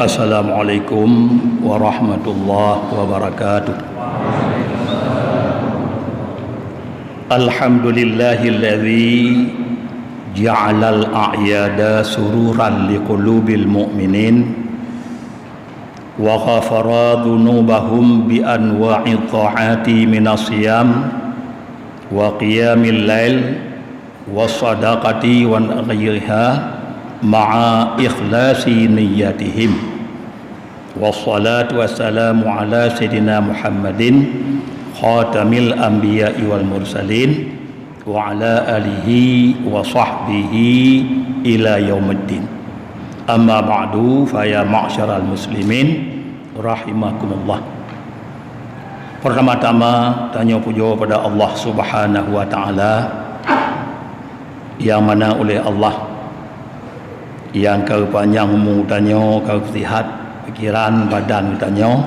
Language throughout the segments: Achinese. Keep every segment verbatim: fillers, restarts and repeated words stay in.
Assalamualaikum warahmatullahi wabarakatuh. Alhamdulillahilladzi ja'alal a'yada sururan liqulubil mu'minin wa ghafara dzunubahum bi anwa'i tha'ati minas siyam wa qiyamil lail wa sadaqati wa ghairiha ma'a ikhlasi niyyatihim. Wassalatu wassalamu ala sayyidina Muhammadin khatamil anbiya'i wal mursalin wa ala alihi wa sahbihi ila yaumiddin. Amma ba'du, fa ya ma'syaral muslimin rahimakumullah. Pertama-tama, tanyoe pujoe pada Allah Subhanahu wa Ta'ala, nyang mana uleh Allah nyang ka geupanjang umu tanyoe, ka geusihat pikiran badan tanyoe,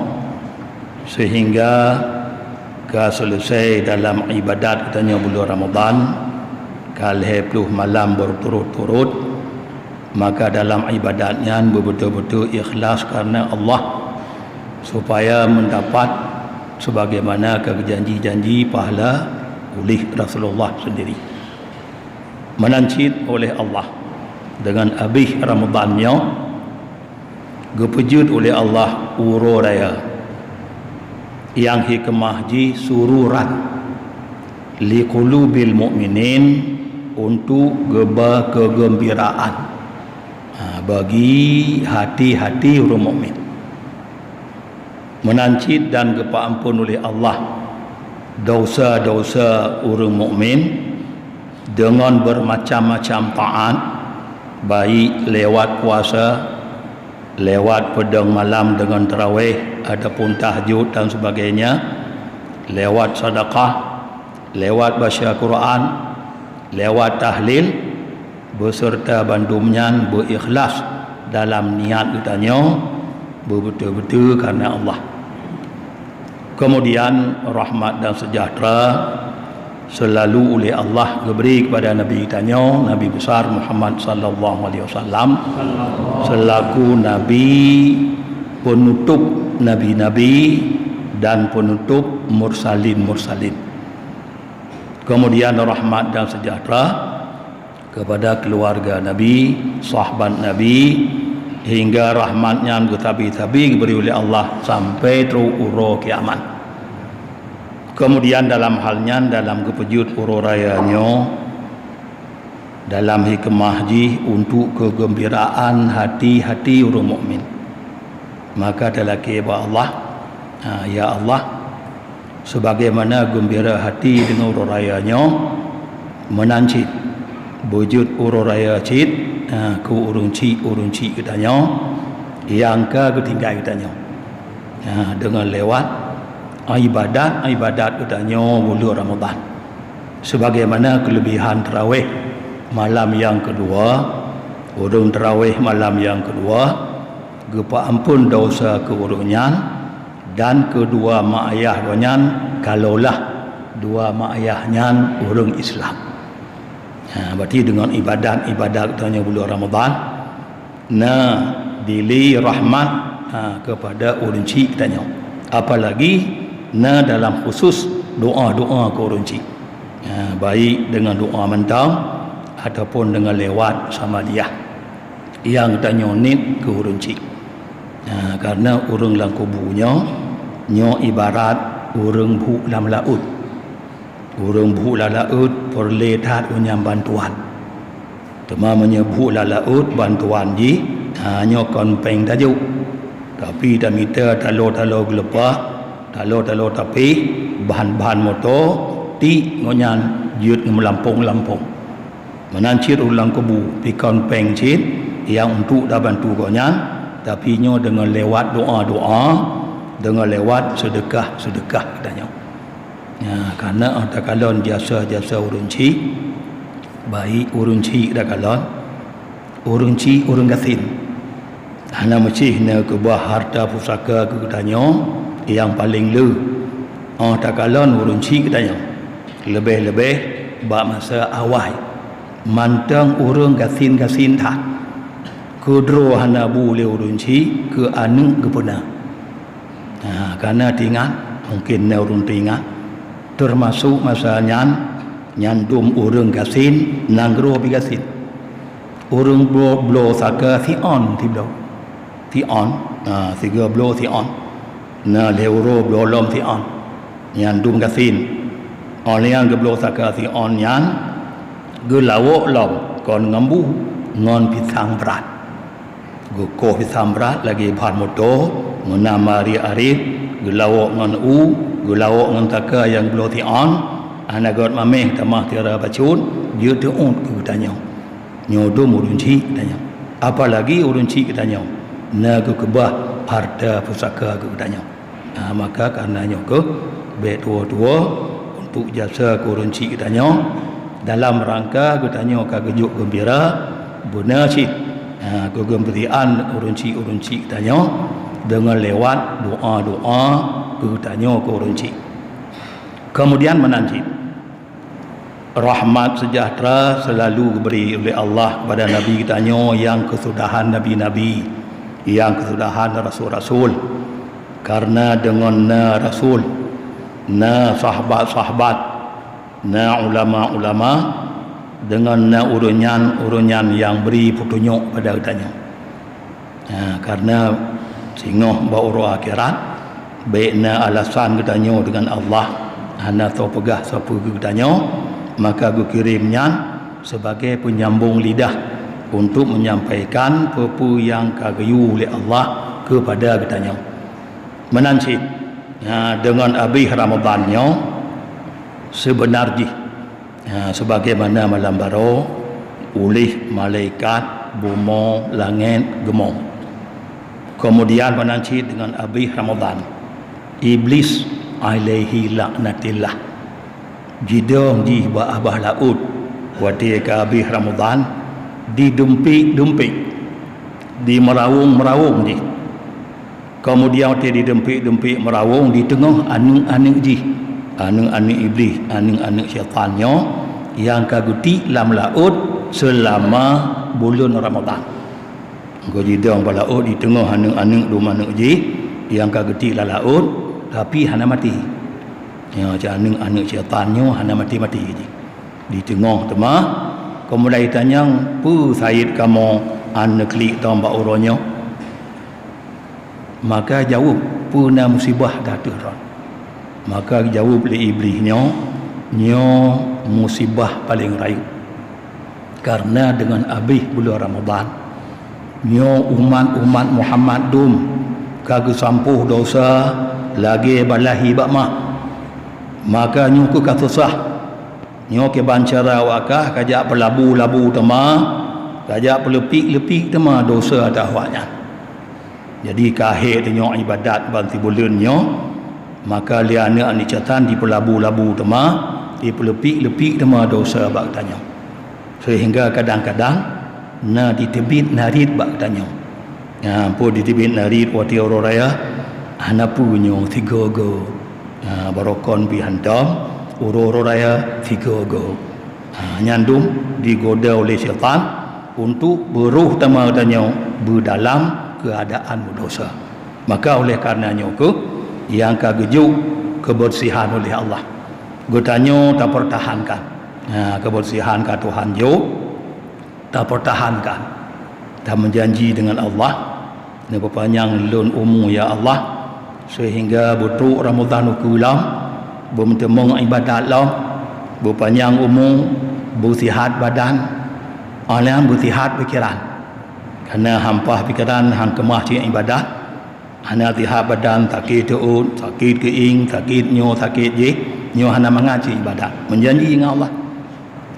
sehingga ka selesai dalam ibadat tanyoe buleuen Ramadhan, ka lhèe ploh malam berturut-turut. Maka dalam ibadat nyan beubeutôi-beutôi ikhlas karena Allah, supaya mendapat sebagaimana ka geujanji-janji pahala uleh Rasulullah sendiri. Meunan cit uleh Allah, dengan abéh Ramadhan nyoe, geupeujeuet uleh Allah uroe raya, nyang hikmah jih sururan liqulubil mu'minin, untuk geuba keugeumbiraan, ha, bagi hati-hati ureuëng mukmin. Meunan cit dan geupeuamphon uleh Allah dosa-dosa ureuëng mukmin deungon beumacam-macam taát, baik lewat puasa, lewat peudong malam deungon tarawih ataupun tahajud dan sebagainya, lewat sedekah, lewat baca Quran, lewat tahlil, beserta bandum nyan beuikhlas dalam niat geutanyoe beubeutôi-beutôi karena Allah. Kemudian rahmat dan sejahtera selalu uleh Allah geubri kepada Nabi geutanyoe, Nabi besar Muhammad sallallahu alaihi wasallam, selaku nabi penutup nabi-nabi dan penutup mursalin-mursalin. Kemudian rahmat dan sejahtera kepada keluarga Nabi, sahabat Nabi, hingga rahmat nyan geutabi-tabi geubri uleh Allah sampai trok uroe kiamat. Kemudian dalam hal nyan, dalam geupeujeuet uroe raya nyoe, dalam hikmah jih untuk keugeumbiraan hati-hati ureuëng mukmin, maka talakée bak Allah, ha, ya Allah, sebagaimana geumbira hati deungon uroe raya nyoe, meunan cit beujeuet uroe raya cit, ha, keu ureuëng chik-ureuëng chik geutanyoe nyang ka geutinggai geutanyoe, ha, deungon lewat ibadat-ibadat geutanyoe buleuen Ramadhan. Sebagaimana keulebihan tarawih malam nyang keudua, ureuëng tarawih malam nyang keudua geupeuamphon dosa keu ureuëng nyan, dan keudua mak ayah gobnyan kalaulah dua mak ayah nyan ureuëng Islam. Ha, berarti deungon ibadat-ibadat tanyoe buleuen Ramadhan, na dili rahmat, ha, kepada ureuëng chik tanyoe. Apalagi na dalam khusus doa-doa keu ureuëng chik. Ha, baik deungon doa mantong ataupun deungon lewat samadiah nyang tanyoe niet keu ureuëng chik. Ha, karena ureuëng lam kubu nyoe, nyoe ibarat ureuëng buet lam laôt. Ureuëng buet lam laôt peureulée that ureuëng nyan bantuan. Teuma meunyoe buet lam laôt bantuan jih, ha, nyoe kon péng tajok. Tapi tamita talo-talo geuleupah, talo-talo tapéh, ban-ban moto, tiek ngon nyan jeuet ngon meulampong-lampong. Meunan cit ureuëng lam kubu, pi kon péng cit nyang untuk tabantu gobnyan, tapi nyoe deungon lewat doa-doa, deungon lewat seudeukah-seudeukah geutanyoe. Nyan, karena takalon jasa-jasa ureuëng chik, baik ureuëng chik takalon, ureuëng chik ureuëng gasien. Hana meucih na keubah harta pusaka keu geutanyoe nyang paleng le. Oh takalon ureuëng chik geutanyoe, leubeh-leubeh bak masa awai, mantong ureuëng gasien-gasien that. Keudroe hana bu lé ureuëng chik keu aneuëk geupeuna. Ha, kana teuingat, mungken na ureuëng teuingat, teumasok masa nyan, nyan dum ureuëng gasien, nanggroe pih gasien. Ureuëng bloe, bloe saka siôn sibloe. Siôn, ha, sigoe bloe siôn. Na lhée uroe bloe lom siôn. Nyan dum gasien. Óh lheueh nyan geubloe saka siôn nyan, geulawok lom kon ngon bu, ngon pisang brat. Geukoh pisang brat lagée ban moto, meunan mari arif, geulawok ngon u, geulawok ngon saka nyang geubloe siôn, hana gét maméh tamah sira bacut, jeuet teuôt keu geutanyoe. Nyoe dum ureuëng chik geutanyoe. Apalagi ureuëng chik geutanyoe na geukeubah hareuta pusaka keu geutanyoe. Nah, maka kareuna nyoe keuh, bék tuwoe-tuwoe untuk jasa keu ureuëng chik geutanyoe, dalam rangka geutanyoe ka geujok geumbira, beuna cit, nah, keugeumeusihan ureuëng chik-ureuëng chik geutanyoe deungon lewat doa-doa keu geutanyoe keu ureuëng chik. Keumudian meunan cit, rahmat seujahteura seulalu geubri uleh Allah keupada Nabi geutanyoe nyang keusudahan nabi-nabi, nyang keusudahan rasul-rasul. Kareuna deungon na rasul, na sahabat-sahabat, na ulama-ulama, deungon na ureuëng nyan, ureuëng nyan nyang bri peutunyok keupada geutanyoe. Ha, kareuna singoh bak uroe akhirat, bék na alasan geutanyoe deungon Allah hana soe peugah sapeue keu geutanyoe, maka geukirém nyan sebagai peunyambong lidah untuk menyampaikan peue-peue nyang ka geuyue lé Allah keupada geutanyoe. Meunan cit, ha, deungon abéh Ramadhan nyoe, seubeuna jih, ha, sebagaimana malam baroe, uléh malaikat, bumoe, langét, geumoe. Keumudian meunan cit deungon abéh Ramadhan, Iblih alaihi laknatillah jidong jih bak babah laôt watée ka abéh Ramadhan, didumpék-dumpék, dimeurawong-meurawong jih. Keumudian watée didumpék-dumpék meurawong di teungoh aneuëk-aneuëk jih, aneuëk-aneuëk Iblih, aneuëk-aneuëk syaitan nyoe nyang ka geutiek lam laôt seulama buleuen Ramadhan. Geuh jidong bak laôt di teungoh aneuëk-aneuëk dum aneuëk jih nyang ka geutiek lam laôt, tapi hana maté. Nyoe cit aneuëk-aneuëk syaitan nyoe hana maté-maté jih. Di teungoh teuma, keumudian tanyong, "Peue sayét kamoe hana neuklik tom bak uroe nyoe?" Maka jaweueb, "Peue na musibah ateueh droe?" Maka jaweueb lé Iblih nyoe, "Nyoe musibah paleng rayeuk. Kareuna deungon abéh buleuen Ramadhan, nyoe umat-umat Muhammad dum ka geusampôh desya lagée balaih ié bak mah. Maka nyoe keuh ka susah. Nyoe kiban cara awak kah ka jak peulabu-labu teuma, ka jak peuleupik-leupik teuma desya ateueh awaknyan." Jadi, ka hék tanyoe iébadat ban sibuleuen nyoe, maka lé aneuëk-aneuëk syaitan jipeulabu-labu teuma, jipeuleupik-leupik teuma desya bak geutanyoe. Seuhingga kadang-kadang na jiteubiet narit bak geutanyoe. Nyan, peue jiteubiet narit watée uroe raya, hana peue nyoe sigoe-goe. Ha, barokon pih hantom, uroe-uroe raya sigoe-goe. Ha, nyan dum jigoda uleh syaitan untuk beuroh teuma geutanyoe beudalam keuadaan meudesya. Maka oleh kareuna nyoe keuh nyang ka geujok keubeursihan oleh Allah. Geutanyoe tapeurtahankan. Ha, keubeursihan ka Tuhan jok, tapeurtahankan. Tameujanji deungon Allah, "Neupeupanjang lôn umu, ya Allah, seuhingga beutrok Ramadhan ukeue lom, beumeuteumong iébadat lom, beupanyang umu, beusihat badan, óh lheueh nyan beusihat pikeran. Kareuna hampah pikeran han keumah cit iébadat, hana sihat badan, sakét teuôt, sakét keuieng, sakét nyoe, sakét jéh, nyoe hana mangat cit iébadat." Meujanji ngon Allah.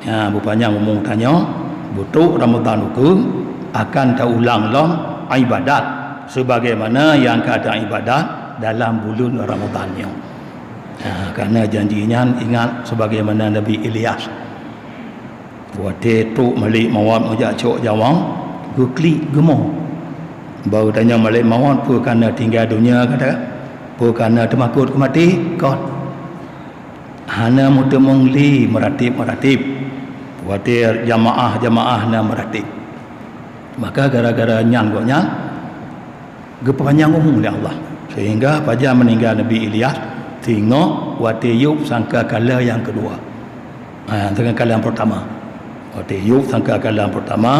Nyan, beupanyang umu tanyoe, beutrok Ramadhan ukeue, akan taulang lom iébadat sebagaimana nyang ka taiébadat dalam buleuen Ramadhan nyoe. Ha, kareuna janji nyan ingat sebagaimana Nabi Ilyas. Watée trok malek mawöt meujak cok nyawöng, geuklik geumoe. Bak geutanyoe malek mawöt peue kareuna tinggai donya gata, peue kareuna teumakot keu maté, kon. Hana meuteumong lé meuratéb-meuratéb, watée jamaah-jamaah na meuratéb. Maka gara-gara nyan gobnyan geupanyang umu lé Allah, sehingga pajan meuninggai Nabi Ilyas, singoh watée yub sangka kala nyang keudua. Ha, sangka kala nyang peurtama. Watée yub sangka kala nyang peurtama,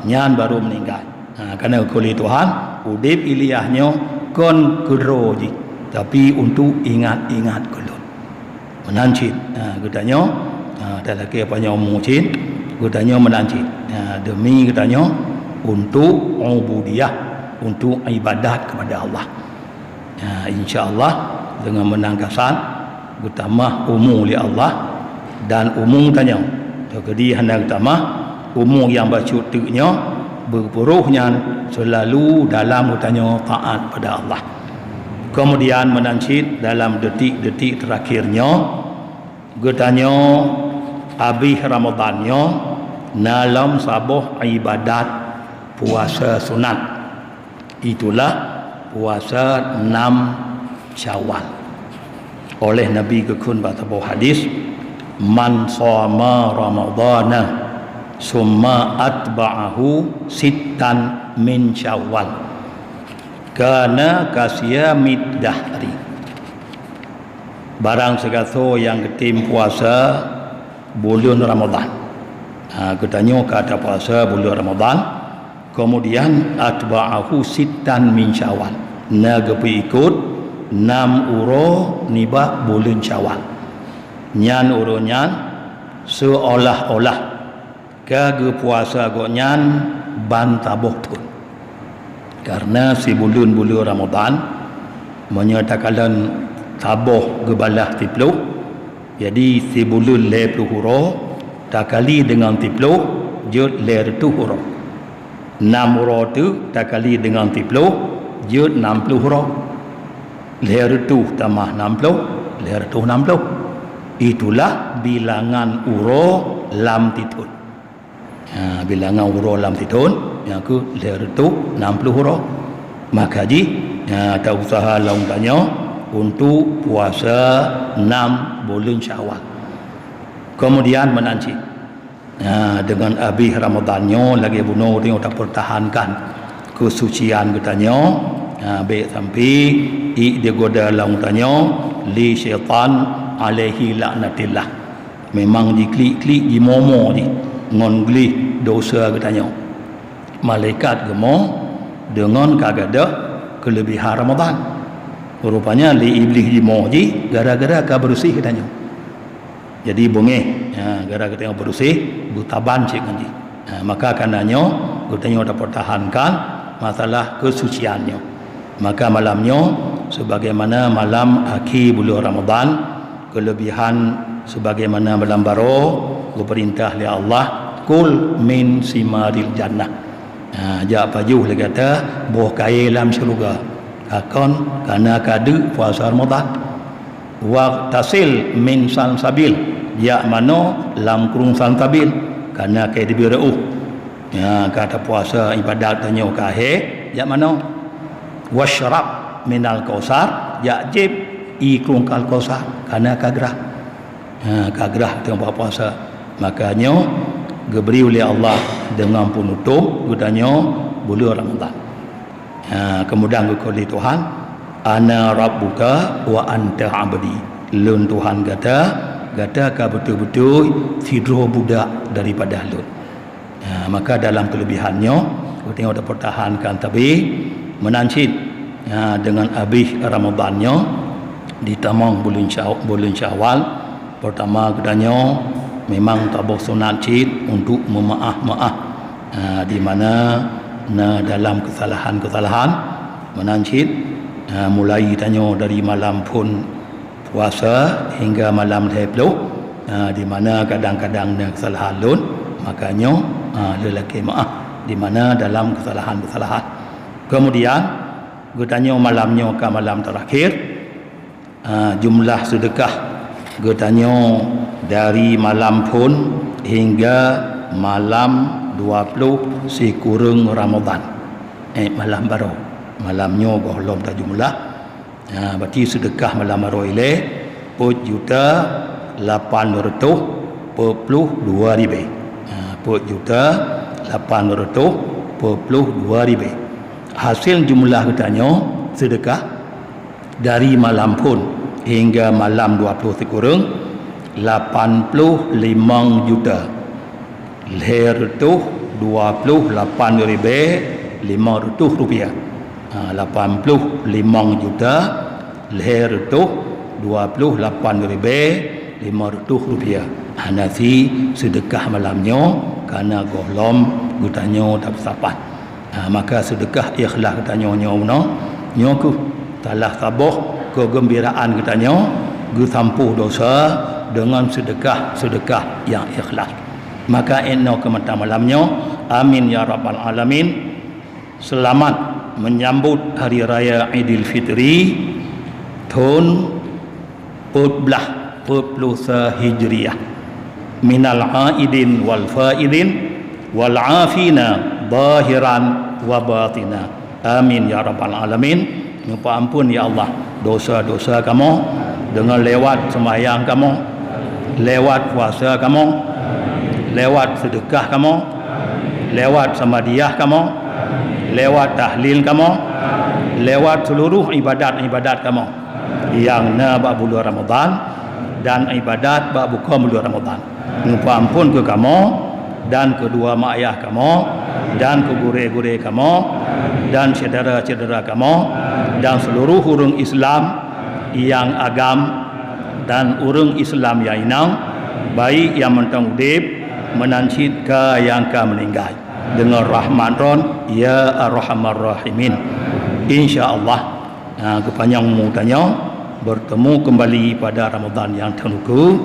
nyan barô meuninggai. Ha, karena geukheun lé Tuhan, udeb Ilyas nyoe kon keudroe jih, tapi untuk ingat-ingat keu lôn. Meunan cit, ha, geutanyoe, ha, talakée panyang umu cit, geutanyoe meunan cit. Ha, demi geutanyoe untuk ubudiyah, untuk ibadat kepada Allah. Ha, insya Allah, deungon meunan kasat, geutamah umu lé Allah, dan umu tanyoe. Teukeudi hana geutamah, umu nyang bacut teuk nyoe, beupeuroh nyan seulalu dalam geutanyoe taat pada Allah. Keumudian meunan cit dalam detik-detik teurakhir nyoe, geutanyoe abéh Ramadhan nyoe na lom saboh ibadat puasa sunat. Itulah puasa nam Syawal. Oleh Nabi geukheun bak saboh hadis, "Man shoma Ramadhana summa atba'ahu sittan min Syawal, kana kasiyamid dahri." Barang sigasoe nyang geutem puasa buleuen Ramadhan. Ha, geutanyoe ka tapuasa buleuen Ramadhan, keumudian atba'ahu sittan min Syawal, na geupeuikot nam uroe nibak buleuen Syawal. Nyan uroe nyan seuolah-olah ka geupuasa gobnyan ban saboh thon. Karena sibuleuen-buleuen Ramadhan, meunyoe takalon saboh geubalah siploh, jadi sibuleuen lhée ploh uroe takali deungon siploh jeuet lhée reutôh uroe. Nam uroe teuk takali deungon siploh jeuet nam ploh uroe. Lhée reutôh tamah nam ploh, lhée reutôh nam ploh. Itulah bilangan uroe lam sithon. Ha, bilangan uroe lam sithon, nyang keuh lhée reutôh nam ploh uroe. Maka jih, ha, ta-useuha lom tanyoe untuk puasa nam buleuen Syawal. Keumudian meunan cit, ha, deungon abéh Ramadhan nyoe lagée bunoe tanyoe tapeurtahankan keusucian geutanyoe, ha, bék sampai ék digoda lom tanyoe lé syaitan alaihi laknatillah. Memang jiklik-klik jimomo jih ngon gleh dosa geutanyoe. Malaikat geumo deungon ka gadôh keuleubehan Ramadhan. Rupanya lé Iblih jimoe jih gara-gara ka beureuséh geutanyoe. Jadi beungéh, ya, gara-gara geutanyoe beureuséh, beutaban cit ngon jih. Ha, maka kana nyoe geutanyoe tapeurtahankan masalah keusucian nyoe. Maka malam nyoe, sebagaimana malam akhé buleuen Ramadhan, keuleubehan sebagaimana malam baroe geupeurintah lé Allah, "Kul min simaril jannah." Ha, jak pajoh lé gata boh kayée lam syeuruga. Pakon? Kana ka deuk puasa Ramadhan. "Waghtasil min salsabil." Jak manoe lam krueng salsabil. Kana ka dibri reuôh. Ya, ka tapuasa ibadat tanyoe ka hé, jak manoe. "Wasyrab minal kausar", jak jieb ie krueng Al-Kausar, kana ka grah. Ha, ka grah teungoh puasa. Maka nyoe geubri uleh Allah deungon peunutôp geutanyoe buleuen Ramadhan. Ha, keumudian geukheun lé Tuhan, "Ana rabbuka wa anta abdi." Lôn Tuhan gata, gata ka beutôi-beutôi sidroe budak daripada Lôn. Ha, maka dalam keuleubehan nyoe, geutanyoe tapeurtahankan sabe meunan cit, ha, deungon abéh Ramadhan nyoe, ditamong buleuen Sya-, buleuen Syawal. Peurtama geutanyoe memang taboh sunat cit untuk meumeuáh-meuáh, ha, di mana na dalam keusalahan-keusalahan meunan cit, ha, mulai tanyoe dari malam phon puasa hingga malam lhée ploh, ha, di mana kadang-kadang na keusalahan lôn, maka nyoe, ha, lôn lakée meuáh di mana dalam keusalahan-keusalahan. Keumudian, geutanyoe malam nyoe ka malam teurakhir, ha, jumlah seudeukah geutanyoe dari malam phon hingga malam dua ploh sikureueng Ramadhan. Eh, malam baroe. Malam nyoe gohlom tajumlah. Ha, berarti seudeukah malam baroe ilée, peuet juta lapan reutôh peuet ploh dua ribée. Ha, peuet juta lapan reutôh peuet ploh dua ribée. Hasil jumlah geutanyoe seudeukah dari malam phon hingga malam dua ploh sikureueng, lapan ploh limong juta lhée reutôh dua ploh lapan ribée limong reutôh rupiah. Ha, lapan ploh limong juta lhée reutôh dua ploh lapan ribée limong reutôh rupiah. Hana sie seudeukah malam nyoe, kareuna gohlom geutanyoe tapeusapat. Ha, maka seudeukah ikhlas geutanyoe nyoe meunoe, nyoe kheueh salah saboh keugeumbiraan geutanyoe, geusampôh dosa deungon seudeukah-seudeukah nyang ikhlas. Maka 'et noe keu mata malam nyoe, amin ya rabbal alamin. Seulamat menyambut Hari Raya Aidilfitri thon peuet blaih peuet ploh sa Hijriah. Minal aidin wal faidin wal afina zahiran wa batina. Amin ya rabbal alamin. Neupeuamphon ya Allah dosa-dosa kamoe deungon lewat seumayang kamoe, lewat puasa kamoe, lewat seudeukah kamoe, lewat samadiyah kamoe, lewat tahlil kamoe, lewat seuluruh ibadat-ibadat kamoe nyang na bak buleuen Ramadhan dan ibadat bak bukon buleuen Ramadhan. Neupeuamphon keu kamoe dan keudua mak ayah kamoe dan keu gurée-gurée kamoe dan syedara-syedara kamoe dan seuluruh ureuëng Islam nyang agam dan ureuëng Islam nyang inong, baik nyang mantong udeb meunan cit ka nyang ka meuninggai. Deungon rahmat Droen, ya Arhamar Rahimin. Insya Allah, ha, geupanyang umu tanyoe, bertemu kembali pada Ramadhan nyang teunuku,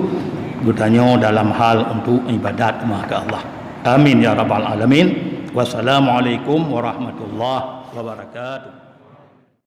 geutanyoe dalam hal untuk ibadat mah keu Allah. Amin ya rabbal alamin. Wassalamualaikum warahmatullahi wabarakatuh.